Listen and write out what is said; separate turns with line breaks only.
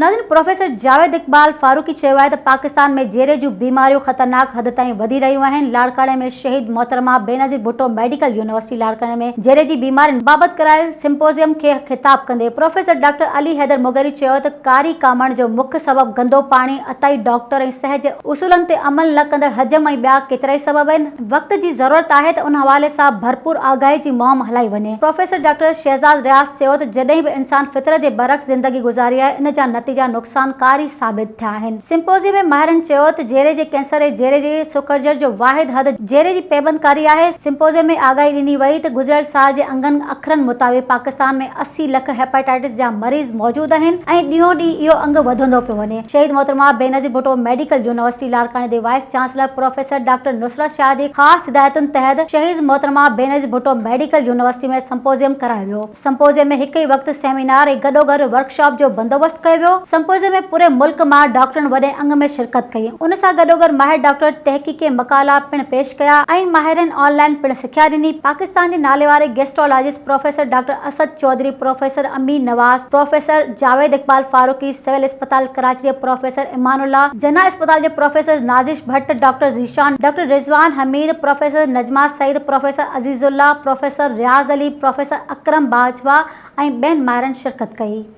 ناظرين پروفيسر جاويد اقبال فاروقي چيو آهي ته پاڪستان ۾ جيري جون بيماريون خطرناڪ حد تائين وڌي رهيون آهن، لاڙڪاڻي ۾ شهيد محترمه بينظير ڀٽو ميڊيڪل يونيورسٽي لاڙڪاڻي ۾ جيري جي بيمارين بابت ڪرايل سمپوزيم کي خطاب ڪندي پروفيسر ڊاڪٽر علي حيدر مغيري چيو ته ڪاري ڪامڻ جو مک سبب گندو پاڻي، عطائي ڊاڪٽر ۽ صحت جي اصولن تي عمل نه ڪندڙ حجم ۽ ٻيا ڪيترائي سبب آهن، وقت جي ضرورت آهي ته ان حوالي سان ڀرپور آگاهي جي مهم هلائي وڃي. پروفيسر ڊاڪٽر شهزاد رياض چيو ته جڏهن به انسان فطرت جي برعڪس زندگي گذاري آهي ان جا نتيجا نقصانڪار ئي ثابت ٿيا آهن. سمپوزيم ۾ ماهرن چيو ته جيري جي ڪينسر ۽ جيري جي سڪڙجڻ جو واحد حد جيري جي پيبندڪاري آهي. سمپوزيم ۾ آگاهي ڏني وئي ته گذريل سال جي انگن اکرن مطابق پاڪستان ۾ 80 لک هيپاٽائٽس جا مريض موجود آهن ۽ ڏينهون ڏينهن اهو انگ وڌندو پيو وڃي. شهيد محترمه بينظير ڀٽو ميڊيڪل يونيورسٽي لاڙڪاڻي جي vice chancellor professor doctor Nusrat Shah جي خاص هدايتن تحت شهيد محترمه Benazir Bhutto medical university ۾ symposium ڪرايو ويو. سمپوزيم ۾ هڪ ئي وقت سيمينار ۽ گڏوگڏ ورڪشاپ جو بندوبست ڪيو ويو. سمپوزيم ۾ پوري ملڪ مان ڊاڪٽرن وڏي انگ ۾ شرڪت ڪئي. ان سان گڏوگڏ ماهر ڊاڪٽر تحقيقي مقالا پڻ پيش ڪيا ۽ ماهرين آن لائين پڻ سکيا ڏني. پاڪستان جي ناليواري gastrologist professor doctor Asad Chaudhry, professor Amin Nawaz, professor Javed Iqbal Farooqui, civil اسپتال ڪراچي جي پروفيسر امان الله، جناح اسپتال جي professor Nazish Bhatt, doctor Zeeshan, doctor Rizwan Hameed, professor Najma Saeed, professor Aziz Ullah, professor Riaz Ali, professor Akram Bajwa ۽ ٻين ماهرن شرڪت ڪئي.